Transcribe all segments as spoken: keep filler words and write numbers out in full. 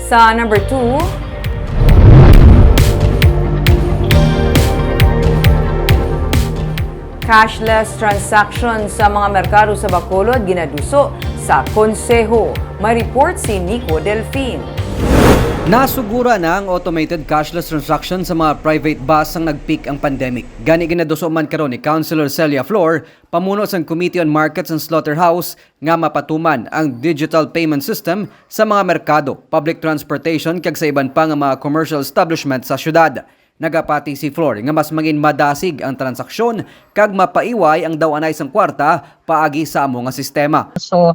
Sa number two, cashless transaction sa mga merkado sa Bacolod ginaduso sa Konseho. May report si Nico Delfin. Nasugura na ang automated cashless transaction sa mga private bus sang nag-peak ang pandemic. Gani ginaduso man karon ni Councilor Celia Flor, pamuno sang Committee on Markets and Slaughterhouse, nga mapatuman ang digital payment system sa mga merkado, public transportation, kag sa iban pa nga mga commercial establishment sa syudad. Nagapati si Flor nga mas mangin madasig ang transaksyon kag mapaiway ang daw-anay sang kwarta paagi sa amo nga sistema. So,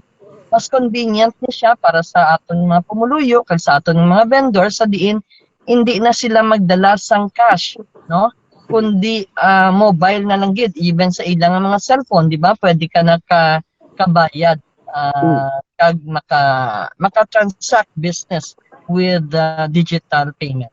mas convenient ni siya para sa aton mga pumuluyo kag sa aton mga vendor sa diin hindi na sila magdala sang cash, no? Kundi ah, mobile na lang gid, even sa ilang mga cellphone, di ba? Pwede ka na ka kabayad ah, kag maka maka-transact business with ah, digital payment.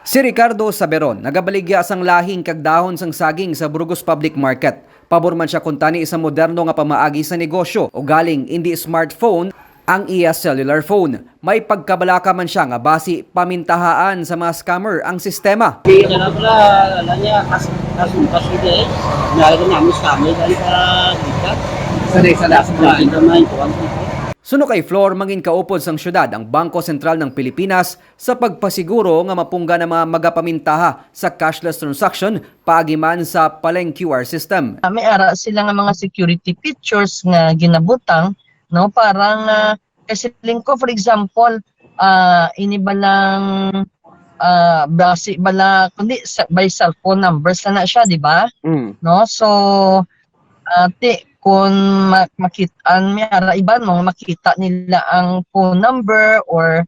Si Ricardo Saberon nagabaligya sang lahing kag dahon sang saging sa Burgos Public Market. Pabor man siya kuntani sa moderno nga pamaagi sa negosyo, ugaling indi smartphone ang iya cellular phone. May pagkabalaka man siya nga basi pamintahaan sa mga scammer ang sistema. Kaya pala, alam niya, kas kas kas hindi eh. Nalaga namin sa kami dahil sa dita. Sanay sa last Sa ito man kuwan. Suno kay Flor, mangin kaupod sang syudad ang Bangko Sentral ng Pilipinas sa pagpasiguro nga mapunggan ang mga magapamintaha sa cashless transaction paagi man sa Paleng Q R system. Ah, may ara sila nga mga security features nga ginabutang, no, para nga kay siling ko, for example, ah, ini ba lang ah, basi bala kundi sa, by cellphone numbers na na siya, di ba? Mm. No? So, ate, kung ma- makit-an mi ara iban mo, makita nila ang phone number or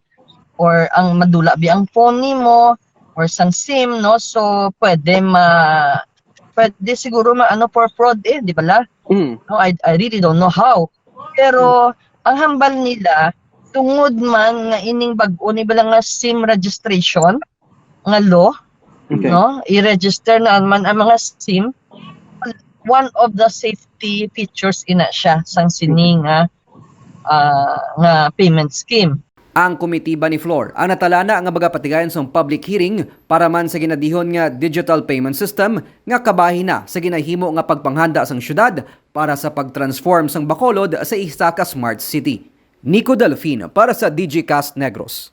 or ang madula bi ang phone nimo or sang sim, no? So, pwede ma pwede siguro ma ano for fraud eh, di bala? Mm. No, I, I really don't know how. Pero ang hambal nila, tungod man nga ining bag-o ni bala nga sim registration nga law, Okay. no? I-register na man ang mga sim. One of the safety features ina siya sang sini nga ah, nga payment scheme. Ang komitiba ni Flor ang natalana nga magapatigayon sang public hearing para man sa ginadihon nga digital payment system nga kabahin na sa ginahimo nga pagpanghanda sang syudad para sa pag-transform sang Bacolod sa isa ka smart city. Nico Delfin para sa D G Cast Negros.